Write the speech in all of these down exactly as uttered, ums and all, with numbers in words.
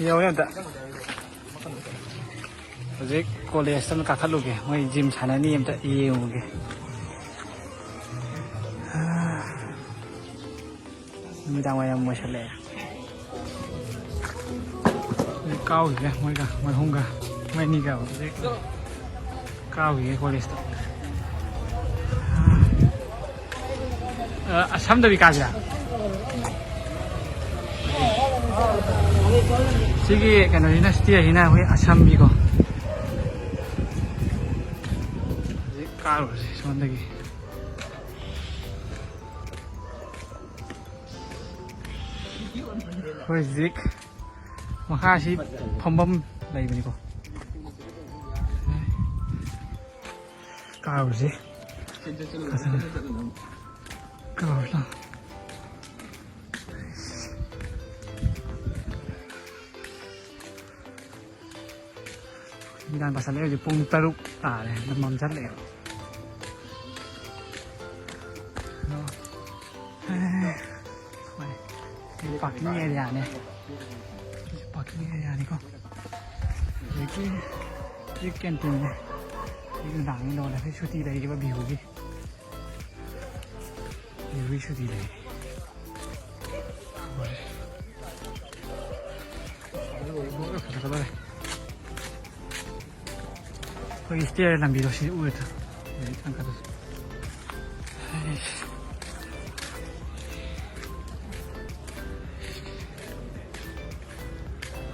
ꯌꯧꯔꯦ ꯑꯝꯇ꯫ ꯍꯧꯖꯤꯛ ꯀꯣꯂꯦꯖꯇ ꯑꯃ ꯀꯥꯈꯠꯂꯨꯒꯦ, ꯃꯣꯏ ꯖꯤꯝ ꯁꯥꯟꯅꯅꯤ ꯑꯝꯇ ꯌꯦꯡꯉꯨꯒꯦ꯫ ꯅꯨꯃꯤꯗꯥꯡ ꯋꯥꯏꯔꯝ ꯑꯣꯏꯁꯜꯂꯛꯑꯦ꯫ ꯍꯧꯖꯤꯛ ꯀꯥꯎꯔꯤꯁꯦ ꯃꯣꯏꯒ, ꯃꯣꯏ ꯑꯍꯨꯝꯒ, ꯃꯣꯏ ꯑꯅꯤꯒ ꯍꯧꯖꯤꯛ ꯀꯥꯎꯔꯤꯌꯦ ꯀꯣꯂꯦꯖꯇ꯫ ꯑ, ꯑꯁꯝꯗꯕꯤ ꯀꯥꯁꯤꯔꯥ? ꯁꯤꯒꯤ ꯀꯩꯅꯣꯁꯤꯅ, ꯁ꯭ꯇꯦꯌꯔꯁꯤꯅ ꯑꯩꯈꯣꯏ ꯑꯁꯝꯕꯤꯀꯣ꯫ ꯍꯧꯖꯤꯛ ꯀꯥꯔꯨꯔꯁꯤ ꯁꯣꯝꯗꯒꯤ꯫ ꯑꯩꯈꯣꯏ ꯍꯧꯖꯤꯛ ꯃꯈꯥꯁꯤ ꯐꯝꯐꯝ ꯂꯩꯕꯅꯤꯀꯣ꯫ ꯀꯥꯔꯨꯁꯤ꯫ ꯀꯥꯔꯨꯁꯤ꯫ ꯅꯨꯃꯤꯗꯥꯡ ꯇꯥꯁꯜꯂꯛꯑꯦ, ꯍꯧꯖꯤꯛ ꯄꯨꯡ ꯇꯔꯨꯛ ꯇꯥꯔꯦ, ꯑꯗꯨꯝ ꯃꯝꯁꯜꯂꯛꯑꯦꯕ꯫ ꯑꯗꯣ, ꯑꯦ, ꯍꯣꯏ, ꯁꯤ ꯄꯥꯔꯀꯤꯡ ꯑꯦꯔꯤꯌꯥꯅꯦ꯫ ꯁꯤ ꯄꯥꯔꯀꯤꯡ ꯑꯦꯔꯤꯌꯥꯅꯤꯀꯣ꯫ ꯍꯧꯖꯤꯛꯀꯤ, ꯍꯧꯖꯤꯛ ꯀꯦꯟꯇꯤꯟꯅꯦ꯫ ꯍꯧꯖꯤꯛ ꯅꯨꯡꯗꯥꯡꯅꯤ ꯂꯣꯜꯂꯦ, ꯁꯤ ꯁꯨꯇꯤ ꯂꯩꯔꯤꯕ ꯕꯤꯍꯨꯒꯤ꯫ ꯕꯤꯍꯨꯒꯤ ꯁꯨꯇꯤ ꯂꯩ꯫ ꯍꯣꯏ꯫ ꯐꯖꯒꯗꯧꯔꯦ꯫ ꯑꯩꯈꯣꯏꯒꯤ ꯁ꯭ꯇꯦꯌꯔ ꯂꯝꯕꯤꯗꯣ ꯁꯤ ꯎꯔꯦ꯫ ꯍꯧꯖꯤꯛ ꯆꯪꯈꯠꯂꯁꯤ꯫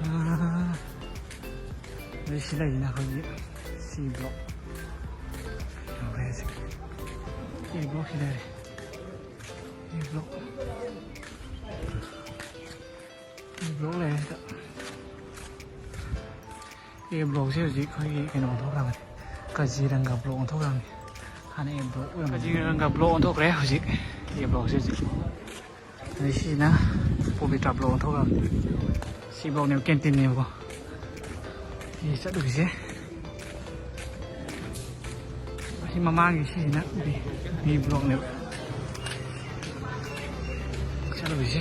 ꯑꯥ, ꯑꯗꯩ ꯁꯤ ꯂꯩꯔꯤꯅ ꯑꯩꯈꯣꯏꯒꯤ ꯁꯤ ꯕ꯭ꯂꯣꯛ꯫ ꯌꯧꯔꯦ ꯍꯧꯖꯤꯛ꯫ ꯁꯤ ꯕ꯭ꯂꯣꯛ ꯁꯤ ꯂꯩꯔꯦ꯫ ꯁꯤ ꯕ꯭ꯂꯣꯛ꯫ ꯕ꯭ꯂꯣꯛ ꯂꯩꯔꯦ ꯁꯤꯗ꯫ ꯑꯦ ꯕ꯭ꯂꯣꯛꯁꯦ ꯍꯧꯖꯤꯛ ꯑꯩꯈꯣꯏꯒꯤ ꯀꯩꯅꯣ ꯑꯣꯟꯊꯣꯛꯈ꯭ꯔꯕꯅꯤ, ꯀꯖꯤꯔꯪꯒ ꯕ꯭ꯂꯣꯛ ꯑꯣꯟꯊꯣꯛꯈ꯭ꯔꯕꯅꯤ꯫ ꯍꯥꯟꯅ ꯑꯦ ꯕ꯭ꯂꯣꯛ ꯑꯣꯏꯔꯝꯕꯅꯤ꯫ ꯀꯖꯤꯔꯪꯒ ꯕ꯭ꯂꯣꯛ ꯑꯣꯟꯊꯣꯛꯈ꯭ꯔꯦ ꯍꯧꯖꯤꯛ꯫ ꯑꯦ ꯕ꯭ꯂꯣꯛꯁꯦ ꯍꯧꯖꯤꯛ꯫ ꯑꯗꯩ ꯁꯤꯁꯤꯅ ꯄꯣꯕꯤꯇ꯭ꯔꯥ ꯕ꯭ꯂꯣꯛ ꯑꯣꯟꯊꯣꯛꯈ꯭ꯔꯕꯅꯤ꯫ ꯁꯤ ꯕ꯭ꯂꯣꯛꯅꯦꯕ ꯀꯦꯟꯇꯤꯟꯅꯦꯕꯀꯣ꯫ ꯁꯤ ꯆꯠꯂꯨꯁꯦ꯫ ꯑꯁꯤ ꯃꯃꯥꯡꯒꯤ ꯁꯤꯁꯤꯅ ꯕꯤ, ꯕꯤ ꯕ꯭ꯂꯣꯛꯅꯦꯕ꯫ ꯆꯠꯂꯨꯁꯦ꯫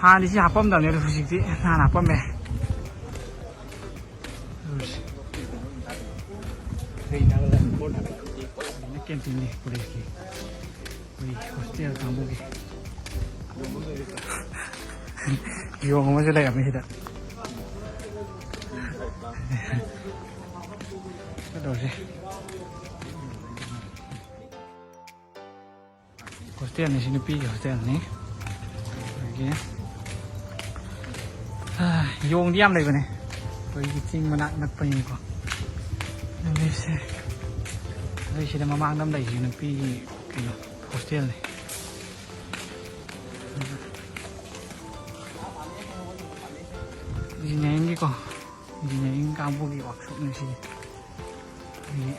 ꯍꯥꯟꯅꯗꯤ ꯁꯤ ꯍꯥꯞꯄꯝꯗꯕꯅꯦ, ꯑꯗꯣ ꯍꯧꯖꯤꯛꯇꯤ ꯅꯍꯥꯟ ꯍꯥꯞꯄꯝꯃꯦ꯫ ꯑꯗꯨꯅ ꯀꯦꯟꯇꯤꯟꯅꯤ ꯀꯣꯂꯦꯖꯀꯤ, ꯑꯩꯈꯣꯏ ꯍꯣꯁꯇꯦꯜ ꯀꯥꯡꯕꯨꯒꯤ꯫ ꯌꯣꯡ ꯑꯃꯁꯨ ꯂꯩꯔꯝꯃꯤ ꯁꯤꯗ꯫ ꯆꯠꯂꯨꯔꯁꯦ꯫ ꯍꯣꯁꯇꯦꯜꯅꯤ ꯁꯤ, ꯅꯨꯄꯤꯒꯤ ꯍꯣꯁꯇꯦꯜꯅꯤ꯫ ꯑꯗꯒꯤ, ꯑꯥ, ꯌꯣꯡꯗꯤ ꯌꯥꯝ ꯂꯩꯕꯅꯦ, ꯑꯩꯈꯣꯏꯒꯤ ꯆꯤꯡ ꯃꯅꯥꯛ ꯅꯛꯄꯅꯤꯅꯀꯣ꯫ ꯑꯗꯩꯁꯦ, ꯑꯗꯩ ꯁꯤꯗ ꯃꯃꯥꯡꯗ ꯑꯃ ꯂꯩꯁꯤ ꯅꯨꯄꯤꯒꯤ ꯀꯩꯅꯣ ꯍꯣꯁꯇꯦꯜꯅꯤ꯫ ꯏꯟꯖꯤꯅꯤꯌꯥꯔꯤꯡꯒꯤꯀꯣ, ꯏꯟꯖꯤꯅꯤꯌꯥꯔꯤꯡ ꯀꯥꯡꯕꯨꯒꯤ ꯋꯥꯛꯁꯣꯞꯅꯤ ꯁꯤꯒꯤ꯫ ꯑꯩꯈꯣꯏꯒꯤ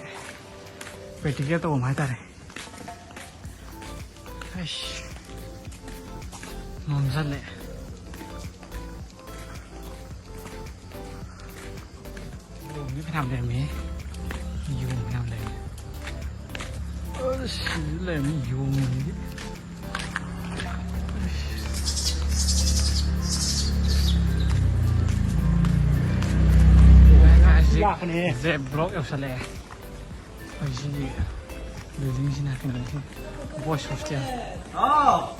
ꯄ꯭ꯔꯦꯛꯇꯤꯀꯦꯜ ꯇꯧꯐꯝ ꯍꯥꯏꯇꯥꯔꯦ꯫ ꯑꯩꯁ, ꯃꯝꯁꯜꯂꯛꯑꯦ꯫ ꯌꯣꯡꯗꯤ ꯐꯅꯌꯥꯝ ꯂꯩꯔꯝꯃꯦ꯫ ꯌꯣꯡ ꯐꯅꯌꯥꯝ ꯂꯩꯔꯝꯃꯦ꯫ ꯑꯁ, ꯁꯤꯗ ꯂꯩꯔꯝꯃꯤ ꯌꯣꯡ ꯑꯅꯤꯗꯤ꯫ ꯂꯥꯛꯄꯅꯦ꯫ ꯖꯦ ꯕ꯭ꯂꯣꯛ ꯌꯧꯁꯜꯂꯛꯑꯦ꯫ ꯑꯩꯈꯣꯏ ꯁꯤꯒꯤ ꯕꯤꯜꯗꯤꯡꯁꯤꯅ ꯀꯩꯅꯣꯁꯤ, ꯕꯣꯏꯁ ꯍꯣꯁꯇꯦꯜ꯫ ꯍꯥꯎ꯫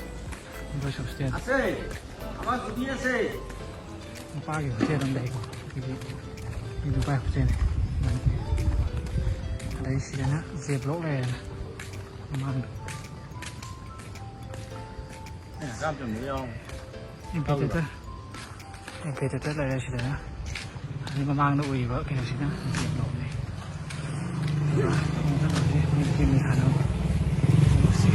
Boys hostel. ꯑꯁꯦ, ꯑꯃ ꯆꯨꯕꯤ ꯑꯁꯦ꯫ ꯅꯨꯄꯥꯒꯤ ꯍꯣꯁꯇꯦꯜ ꯑꯃ ꯂꯩꯀꯣ꯫ ꯁꯤꯗꯤ ꯅꯨꯄꯥꯒꯤ ꯍꯣꯁꯇꯦꯜꯅꯤ꯫ ꯑꯗꯩ ꯁꯤꯗꯅ ꯖꯦ ꯕ꯭ꯂꯣꯛ ꯂꯩꯔꯦꯅ ꯃꯃꯥꯡꯗ꯫ ꯑꯦ, ꯍꯪꯒꯥꯝ ꯆꯟꯕ ꯌꯥꯎꯔꯝꯃꯦ꯫ ꯏꯝꯄꯦꯇꯦꯇꯔ꯫ ꯏꯝꯄꯦꯇꯦꯇꯔ ꯂꯩꯔꯦ ꯁꯤꯗꯅ꯫ ꯑꯗꯩ ꯃꯃꯥꯡꯗ ꯎꯔꯤꯕ ꯀꯩꯅꯣꯁꯤꯅ ꯖꯦ ꯕ꯭ꯂꯣꯛꯅꯤ꯫ ꯑꯗꯨꯒ ꯊꯣꯡ ꯆꯠꯂꯨꯁꯤ, ꯃꯣꯏ ꯒꯦꯝ ꯁꯥꯟꯅꯕ꯫ ꯊꯣꯡꯁꯤ꯫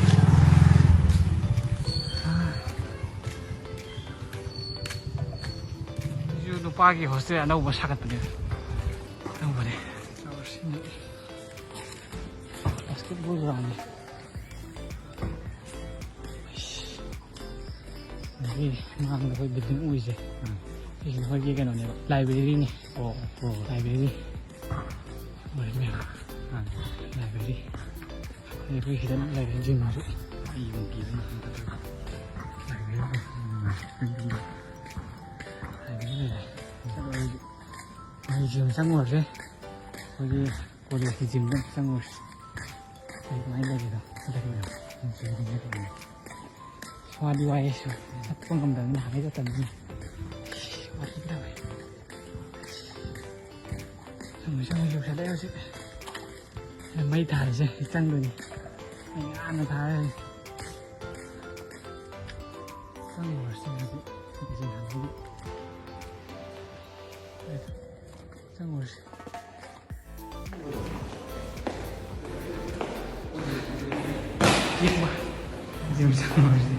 ꯁꯤꯁꯨ ꯅꯨꯄꯥꯒꯤ ꯍꯣꯁꯇꯦꯜ ꯑꯅꯧꯕ ꯁꯥꯒꯠꯄꯅꯦ꯫ ꯑꯅꯧꯕꯅꯦ꯫ ꯆꯠꯂꯨꯁꯤ꯫ ꯕꯥꯁꯀꯦꯠꯕꯣꯜ ꯒ꯭ꯔꯥꯎꯟꯅꯤ꯫ ꯑꯗꯒꯤ ꯃꯥꯡꯗ ꯑꯩꯈꯣꯏ ꯕꯤꯜꯗꯤꯡ ꯎꯔꯤꯁꯦ, ꯎꯝ꯫ ꯁꯤꯁꯦ ꯑꯩꯈꯣꯏꯒꯤ ꯀꯩꯅꯣꯅꯦꯕ, ꯂꯥꯏꯕ꯭ꯔꯦꯔꯤꯅꯤ꯫ ꯑꯣ, ꯑꯣ꯫ ꯂꯥꯏꯕ꯭ꯔꯦꯔꯤ꯫ ꯂꯣꯏꯔꯦ ꯃꯌꯥꯝ꯫ ꯑꯥ꯫ ꯂꯥꯏꯕ꯭ꯔꯦꯔꯤ꯫ ꯑꯗꯩ ꯑꯩꯈꯣꯏ ꯁꯤꯗ ꯂꯩꯔꯦ ꯖꯤꯝꯁꯨ꯫ ꯑꯩ ꯌꯨꯝ ꯄꯤꯕꯩꯅꯤ ꯍꯟꯗꯛꯇ꯫ ꯂꯥꯏꯕ꯭ꯔꯦꯔꯤ꯫ ꯎꯝ꯫ ꯍꯥꯏꯕꯗꯤ ꯂꯩꯔꯦ꯫ ꯑꯗꯣ ꯑꯩ, ꯑꯩ ꯖꯤꯝ ꯆꯪꯉꯨꯔꯁꯦ꯫ ꯑꯩꯈꯣꯏꯒꯤ ꯀꯣꯂꯦꯖꯀꯤ ꯖꯤꯝꯗ ꯑꯝꯇ ꯆꯪꯉꯨꯔꯁꯤ꯫ ꯑꯩ ꯀꯃꯥꯏꯅ ꯂꯩꯔꯤꯅꯣ? ꯍꯟꯗꯛ ꯃꯌꯥꯝ ꯖꯤꯝ ꯆꯪꯉꯨꯔꯁꯤ꯫ ꯋꯥꯗꯤ ꯋꯥꯏꯌꯦ꯫ ꯆꯠꯄ ꯉꯝꯗꯕꯅꯤꯅ, ꯅꯍꯥꯟꯒꯩ ꯆꯠꯇꯕꯅꯤꯅ꯫ ꯋꯥꯊꯤ ꯇꯧꯋꯦ꯫ ꯆꯪꯉꯨ, ꯆꯪꯉꯨ, ꯌꯧꯁꯜꯂꯛꯑꯦ ꯍꯧꯖꯤꯛ꯫ ꯃꯩ ꯊꯥꯜꯂꯤꯁꯦ ꯆꯪꯗꯣꯏꯅꯤ꯫ ꯃꯩ ꯉꯥꯟꯅ ꯊꯥꯜꯂꯦ ꯍꯧꯖꯤꯛ꯫ ꯆꯪꯉꯨꯔꯁꯤ ꯍꯧꯖꯤꯛ꯫ ꯃꯩꯁꯦ ꯉꯥꯟꯕꯒꯤ꯫ ꯆꯪꯉꯨꯔꯁꯤ꯫ ꯖꯤꯝ ꯆꯪꯉꯨꯔꯁꯤ꯫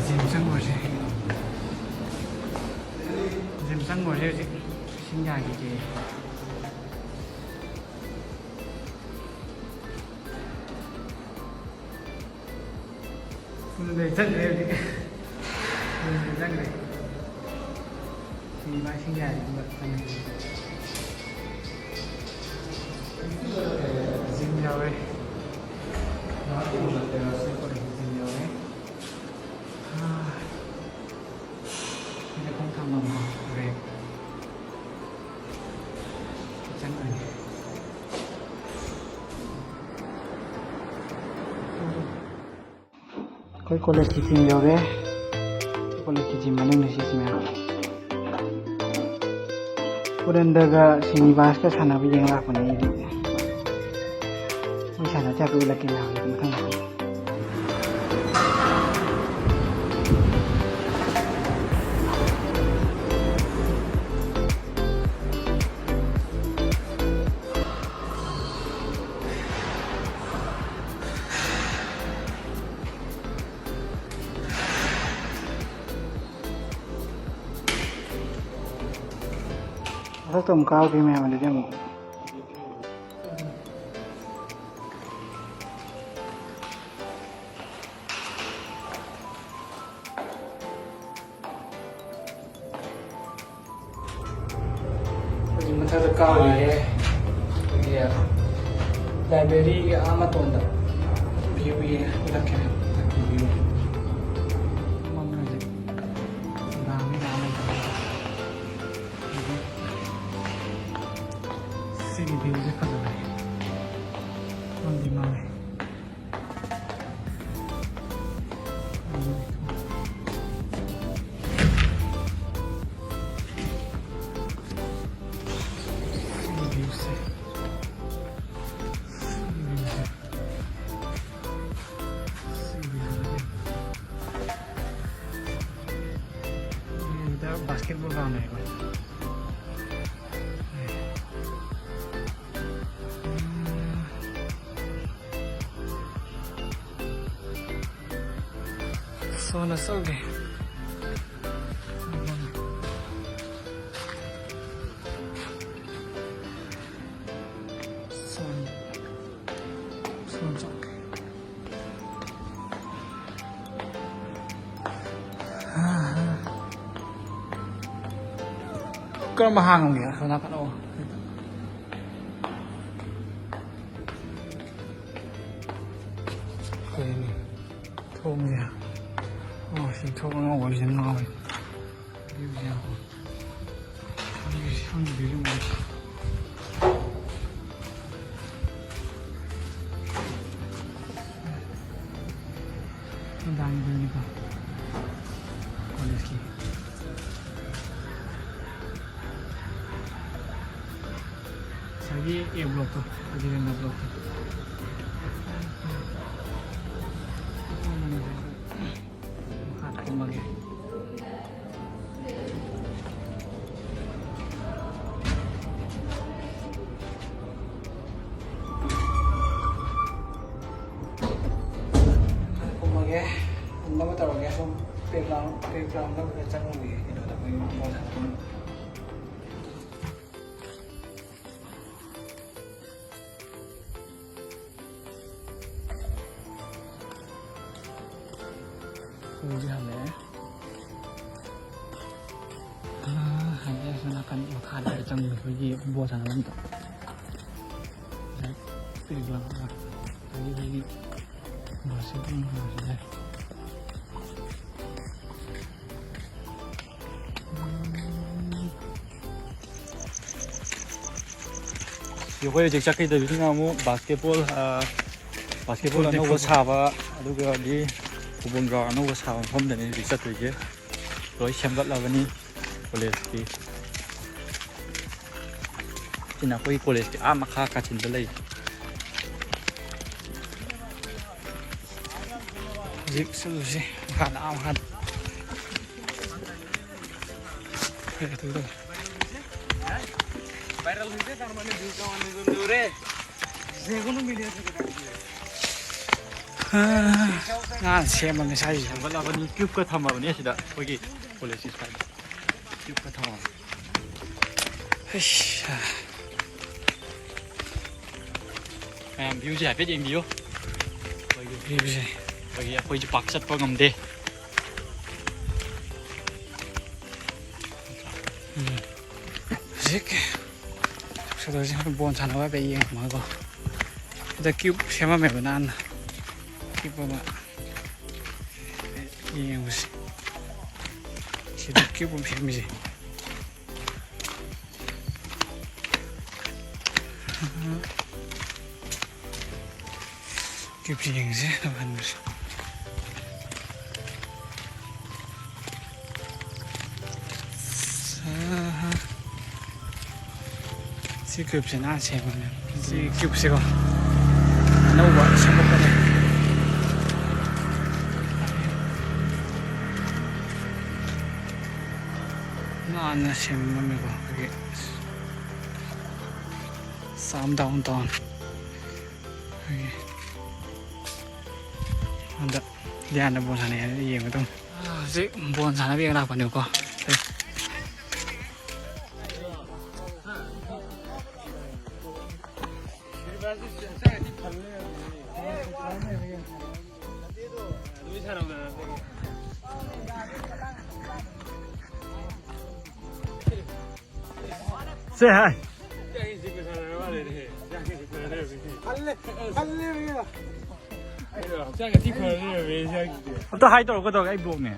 ꯖꯤꯝ ꯆꯪꯉꯨꯔꯁꯤ꯫ ꯖꯤꯝ ꯆꯪꯉꯨꯔꯁꯤ ꯍꯧꯖꯤꯛ꯫ ꯏꯁꯤꯡ ꯌꯥꯟꯈꯤꯒꯦ꯫ ꯁ꯭ꯀꯨꯜꯗ ꯆꯠꯈ꯭ꯔꯦ ꯍꯧꯖꯤꯛ꯫ ꯁ꯭ꯀꯨꯜꯗ ꯆꯠꯈ꯭ꯔꯦ꯫ ꯁꯤ ꯃꯥ ꯏꯁꯤꯡ ꯌꯥꯏꯔꯤꯗꯨꯒ ꯆꯪꯉꯦ꯫ ꯖꯤꯝ ꯌꯥꯎꯔꯦ꯫ ꯖꯤꯝ ꯌꯥꯎꯔꯦ꯫ ꯁꯤꯗ ꯈꯣꯡ ꯊꯝꯃꯝꯃꯣ꯫ ꯔꯦꯛ꯫ ꯆꯪꯉꯅꯤ꯫ ꯑꯩꯈꯣꯏ ꯀꯣꯂꯦꯖꯀꯤ ꯖꯤꯝ ꯌꯧꯔꯦ꯫ ꯀꯣꯂꯦꯖꯀꯤ ꯖꯤꯝ ꯃꯅꯨꯡꯅꯤ ꯁꯤꯁꯤ ꯃꯌꯥꯝ꯫ ꯄꯨꯔꯟꯗꯔꯒ ꯁ꯭ꯔꯤꯅꯤꯕꯥꯁꯀ ꯁꯥꯟꯅꯕ ꯌꯦꯡ ꯂꯥꯛꯄꯅꯦ ꯑꯩꯗꯤ꯫ ꯃꯣꯏ ꯁꯥꯟꯅꯕꯁꯦ ꯍꯥꯏꯐꯦꯠ ꯎꯠꯂꯛꯀꯦ ꯃꯌꯥꯝ ꯃꯊꯪ ꯃꯊꯪ꯫ ꯃꯊꯛꯇ ꯑꯃꯨꯛ ꯀꯥꯔꯨꯒꯦ ꯃꯌꯥꯝ, ꯑꯗꯨꯗꯤ ꯑꯃꯨꯛ꯫ ꯍꯧꯖꯤꯛ ꯃꯊꯛꯇ ꯀꯥꯔꯨꯔꯦ꯫ ꯑꯩꯈꯣꯏꯒꯤ ꯂꯥꯏꯕ꯭ꯔꯦꯔꯤꯒꯤ ꯑꯥ ꯃꯇꯣꯟꯗ ꯚ꯭ꯌꯨ ꯎꯠꯂꯛꯀꯦ꯫ ꯃꯝꯃꯦ ꯍꯧꯖꯤꯛ꯫ ꯅꯨꯡꯗꯥꯡꯗꯤ ꯅꯨꯡꯗꯥꯡ ꯂꯩꯇꯕꯅꯤꯅ꯫ ꯁꯤꯒꯤ viewꯁꯦ ꯐꯖꯕꯅꯦ꯫ ꯃꯝꯗꯤ ꯃꯝꯃꯦ꯫ Basketball ground ꯅꯦꯕ꯫ ꯁꯣꯝꯅ ꯆꯠꯂꯨꯒꯦ꯫ ꯁꯣꯝ, ꯁꯣꯝ ꯆꯠꯂꯨꯒꯦ꯫ ꯀꯔꯝꯕ ꯍꯥꯡꯉꯝꯒꯦ? ꯑꯁꯣꯝ ꯅꯥꯀꯟ, ꯑꯣ꯫ ꯀꯩꯅꯣ? ꯊꯣꯡꯁꯦ꯫ ꯑꯣ, ꯁꯤ ꯊꯣꯡ ꯑꯉꯧꯕꯁꯤꯅ ꯉꯥꯎꯋꯦ꯫ Viewꯁꯦ ꯌꯥꯝ ꯐꯖꯩ꯫ ꯈꯪꯗꯦ, ꯈꯪꯗꯦ, viewꯁꯦ ꯌꯥꯝ ꯐꯖꯩ꯫ ꯅꯨꯡꯗꯥꯡꯒꯤ viewꯅꯤꯀꯣ꯫ Collegeꯀꯤ꯫ ꯉꯁꯥꯏꯒꯤ A blockꯇꯣ, ꯑꯗꯨꯒꯤ blockꯇꯣ꯫ ꯃꯈꯥ ꯀꯨꯝꯃꯒꯦ꯫ ꯀꯨꯝꯃꯒꯦ꯫ ꯀꯨꯝꯅꯕ ꯇꯧꯔꯒꯦ꯫ ꯁꯨꯝ background, backgroundꯗ ꯈꯔ ꯆꯪꯉꯨꯒꯦ꯫ ꯀꯩꯅꯣꯗ, ꯑꯩꯈꯣꯏ ꯕꯣꯜ ꯁꯥꯟꯅꯐꯝ꯫ ꯁ꯭ꯀꯨꯜꯁꯦ ꯍꯜꯂꯛꯑꯦ꯫ ꯑꯥ, ꯍꯥꯏꯗꯤ ꯑꯁꯣꯝ ꯅꯥꯀꯟ ꯃꯈꯥꯗ ꯆꯪꯕ ꯑꯩꯈꯣꯏꯒꯤ ꯕꯣꯜ ꯁꯥꯟꯅꯐꯝꯗꯣ꯫ ꯉꯁꯥꯏ ꯄꯤꯛ ꯂꯥꯎꯔꯒ ꯑꯗꯒꯤ ꯑꯩꯈꯣꯏꯒꯤ ꯑꯩꯈꯣꯏ ꯍꯧꯖꯤꯛ ꯆꯠꯀꯗꯧꯔꯤꯁꯤꯅ ꯑꯃꯨꯛ ꯕꯥꯁꯀꯦꯠꯕꯣꯜ, ꯑ, ꯕꯥꯁꯀꯦꯠꯕꯣꯜ ꯑꯅꯧꯕ ꯁꯥꯕ, ꯑꯗꯨꯒꯗꯤ ꯐꯨꯠꯕꯣꯜ ꯒ꯭ꯔꯥꯎꯟ ꯑꯅꯧꯕ ꯁꯥꯕ ꯃꯐꯝꯗꯅꯤ ꯍꯧꯖꯤꯛ ꯆꯠꯇꯣꯏꯁꯦ꯫ ꯂꯣꯏ ꯁꯦꯝꯒꯠꯂꯕꯅꯤ ꯀꯣꯂꯦꯖꯀꯤ꯫ ꯁꯤꯅ ꯑꯩꯈꯣꯏꯒꯤ ꯀꯣꯂꯦꯖꯀꯤ ꯑꯥ ꯃꯈꯥ ꯀꯥꯆꯤꯟꯗ ꯂꯩ꯫ ꯍꯧꯖꯤꯛ ꯆꯠꯂꯨꯁꯤ ꯃꯈꯥꯗ, ꯑꯥ ꯃꯈꯥꯗ꯫ ꯍꯣꯏ, ꯑꯗꯨ ꯇꯧ꯫ ꯉꯥꯅ ꯁꯦꯝꯕꯅꯦ ꯁ꯭ꯋꯥꯏꯁꯤꯁꯨ꯫ ꯁꯦꯝꯒꯠꯂꯕꯅꯤ, ꯀ꯭ꯌꯨꯕꯀ ꯊꯝꯃꯕꯅꯤ ꯑꯁꯤꯗ ꯑꯩꯈꯣꯏꯒꯤ ꯀꯣꯂꯦꯖꯀꯤ ꯁ꯭ꯋꯥꯏꯗ꯫ ꯀ꯭ꯌꯨꯕꯀ ꯊꯝꯃꯕꯅꯤ꯫ ꯍꯩꯁ꯫ ꯃꯌꯥꯝ ꯚ꯭ꯌꯨꯁꯦ ꯍꯥꯏꯐꯦꯠ ꯌꯦꯡꯕꯤꯌꯨ꯫ ꯑꯩꯈꯣꯏꯒꯤ ꯚ꯭ꯌꯨꯁꯦ꯫ ꯑꯩꯈꯣꯏꯒꯤ, ꯑꯩꯈꯣꯏꯁꯦ ꯄꯥꯛ ꯆꯠꯄ ꯉꯝꯗꯦ꯫ ꯎꯝ꯫ ꯍꯧꯖꯤꯛ ꯁꯣꯗꯣꯏꯁꯦ ꯕꯣꯜ ꯁꯥꯟꯅꯕ ꯍꯥꯏꯐꯦꯠ ꯌꯦꯡꯉꯝꯃꯒꯀꯣ꯫ ꯁꯤꯗ ꯀ꯭ꯌꯨꯕ ꯁꯦꯝꯃꯝꯃꯦꯕ ꯅꯥꯟꯅ꯫ ꯀ꯭ꯌꯨꯕ ꯑꯃ ꯌꯦꯡꯉꯨꯁꯤ꯫ ꯁꯤꯗ ꯀ꯭ꯌꯨꯕ ꯑꯃ ꯁꯦꯝꯃꯤꯁꯦ꯫ ꯀ꯭ꯌꯨꯕ ꯌꯦꯡꯁꯦ ꯅꯍꯥꯟꯕꯁꯦ꯫ ꯁꯤ ꯀ꯭ꯌꯨꯕꯁꯦ ꯅꯍꯥꯟ ꯁꯦꯝꯕꯅꯦ꯫ ꯁꯤ ꯀ꯭ꯌꯨꯕꯁꯦꯀꯣ ꯑꯅꯧꯕ ꯁꯦꯝꯃꯛꯄꯅꯦ꯫ ꯅꯥꯟꯅ ꯁꯦꯝꯃꯝꯃꯦꯀꯣ ꯑꯩꯈꯣꯏꯒꯤ ꯆꯥꯝ ꯗꯥꯎꯟ ꯇꯥꯎꯟ꯫ ꯑꯩꯈꯣꯏꯒꯤ ꯍꯟꯗꯛ ꯂꯤꯌꯥꯟꯗ ꯕꯣꯜ ꯁꯥꯟꯅꯩ ꯍꯥꯏꯅ ꯌꯦꯡꯕ ꯑꯗꯨꯝ꯫ ꯍꯧꯖꯤꯛ ꯕꯣꯜ ꯁꯥꯟꯅꯕ ꯌꯦꯡ ꯂꯥꯛꯄꯅꯦꯕꯀꯣ꯫ Say hi. ꯈꯜꯂꯦ, ꯈꯜꯂꯦ, ꯚꯩꯌꯥ꯫ ꯍꯛꯆꯥꯡꯒ ꯊꯤ ꯐꯔ ꯂꯩꯔꯝꯃꯦ ꯏꯟꯁꯥꯡꯁꯤꯗꯤ꯫ ꯑꯝꯇ ꯍꯥꯏ ꯇꯧꯔꯛꯀꯗꯧꯔꯒꯦ, ꯑꯩ ꯕ꯭ꯂꯣꯛꯅꯦ꯫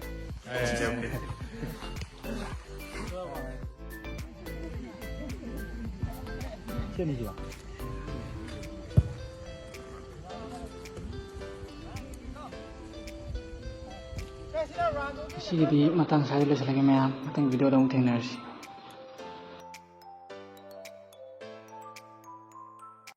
ꯁꯤꯒꯤꯗꯤ ꯃꯇꯥꯡ ꯁ꯭ꯋꯥꯏꯗ ꯂꯣꯏꯁꯤꯜꯂꯒꯦ ꯃꯌꯥꯝ, ꯃꯊꯪ ꯚꯤꯗꯤꯑꯣꯗ ꯑꯃꯨꯛ ꯊꯦꯡꯅꯔꯁꯤ꯫